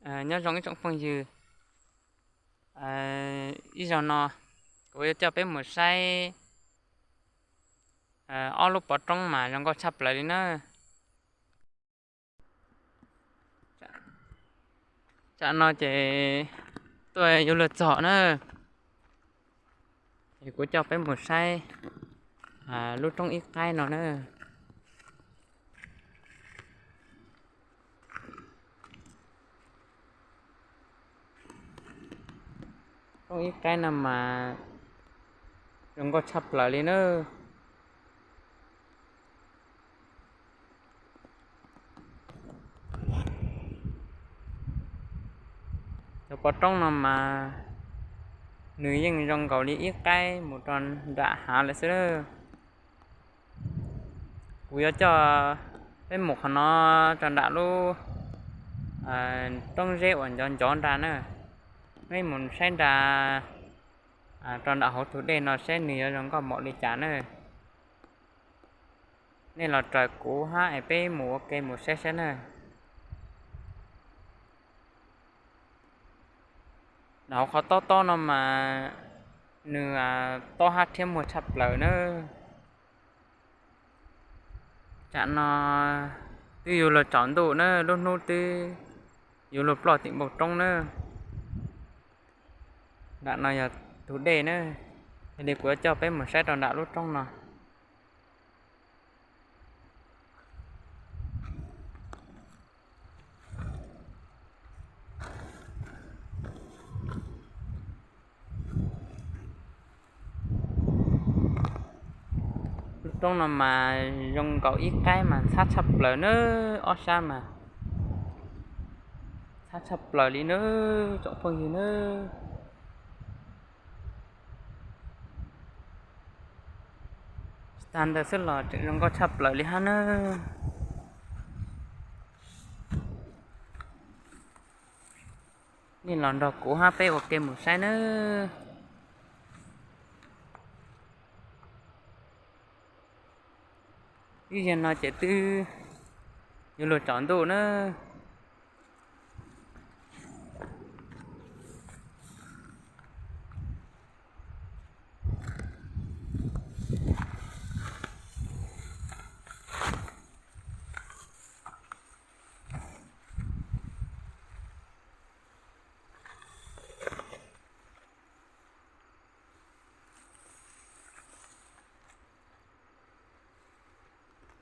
Nyob zoo ib tsoom phooj ywg, ib zaug no kuv yuav coj peb mus saib ob lub pov roob mas zoo nkauj tshaj plaws li na. Tsam no ces tuaj yuav luag txog na, es kuv coj peb mus saib lub roob ib qaib no na. Roob ib qaib no mas zoo nkauj tshaj plaws li na. Cov pov roob no mas nws yeej zoo nkaus li ib qaib mus rau nram hav lawm xwb. Kuv yuav coj peb mus qhov no rau nram lub roob zeb uas ncov ncov nra na. Peb mus saib nra rau nram hauv tus dej no saib nws yuav zoo nkauj npaum li cas na. Nej los raws kuv hab es peb mus ua ke mus saib saib na. Nram hauv qhov tob tob no mas nws tob hab rhiab muag tshaj plaws na. Tsam no twb yuav luag tsaus ntuj na, lub hnub twb yuav luag ploj tim npoo roob na. Nram no yog tus dej na, yog li kuv yuav coj peb mus saib rau nram lub roob no. Lub roob no mas zoo nkaus ib qaib mas ntxhab tshaj plaws na, ob sab mas ntxhab tshaj plaws li na, tsoom phooj ywg na. Tsis tag ntawd xwb los tseem zoo nkauj tshaj plaws li hab na. Nej los nrog kuv hab peb ua ke mus saib nawb. Ib zaug no ces twb yuav luag tsaus ntuj na.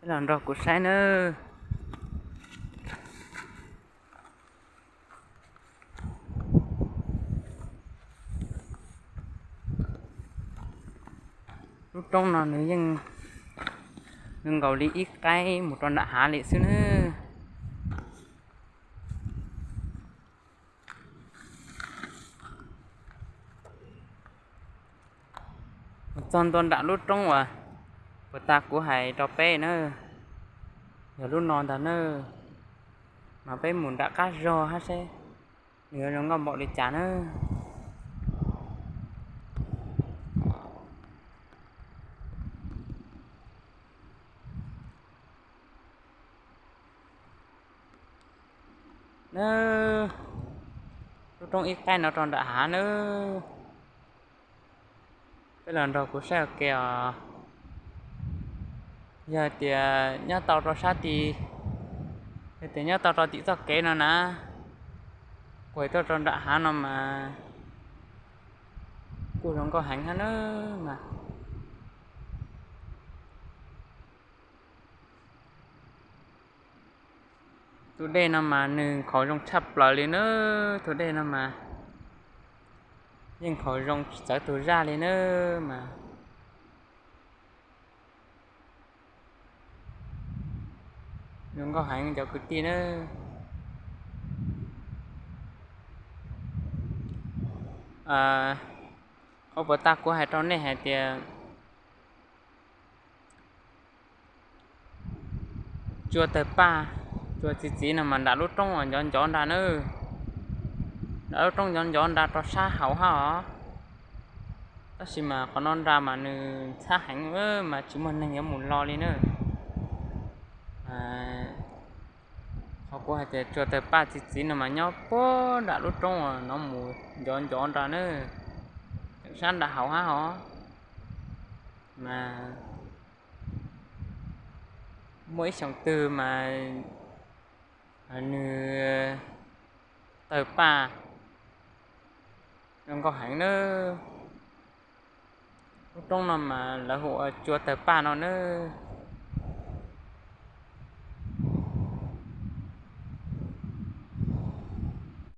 Los nrog kuv saib nawb. Lub roob no nws yeej zoo nkaus li ib qaib mus rau nram hav li xwb nawb. Mus txog ntua nram lub roob uas puag ta kuv hais rau peb na, yog lub no ntag na, mas peb mus nram qab zog hab seb nws yuav zoo nkauj npaum li cas na. Nawb, lub roob ib qaib no rau nram hav nawb. Peb los nrog kuv saib ua ke os. Yog tias nyob tau rau sab tid, yog tias nyob tau rau tim txoj kev no na, quas tuaj rau nram hav no mas kuj zoo nkauj heev hab na mas. Tus dej no mas nws nkhaus zoo tshaj plaws li nawb, tus dej no mas yeej nkhaus zoo tsis txawv tus zaj li nawb mas. Zoo nkauj heev cov kwv tij nawb. Qhov puag ta kuv hais rau nej hais tias tsua tawg paj, tsua txi txiv no mas nram lub roob uas ncov ncov nra nawb, nram lub roob ncov ncov nra rau sab hauv hab os. Tab sis mas qhov no nra mas nws ntxhab heev mas tsis muaj neeg yuav mus lo li nawb. Kuv hais tias tsua tawg paj txi txiv no mas nyob puag nram lub roob uas no mus ncov ncov nrad na, sab nram hauv hab hov. Mas muaj ib xyoo twg mas nws tawg paj zoo nkauj heev nawb. Lub roob no mas lawv hu ua tsua tawg paj no nawb.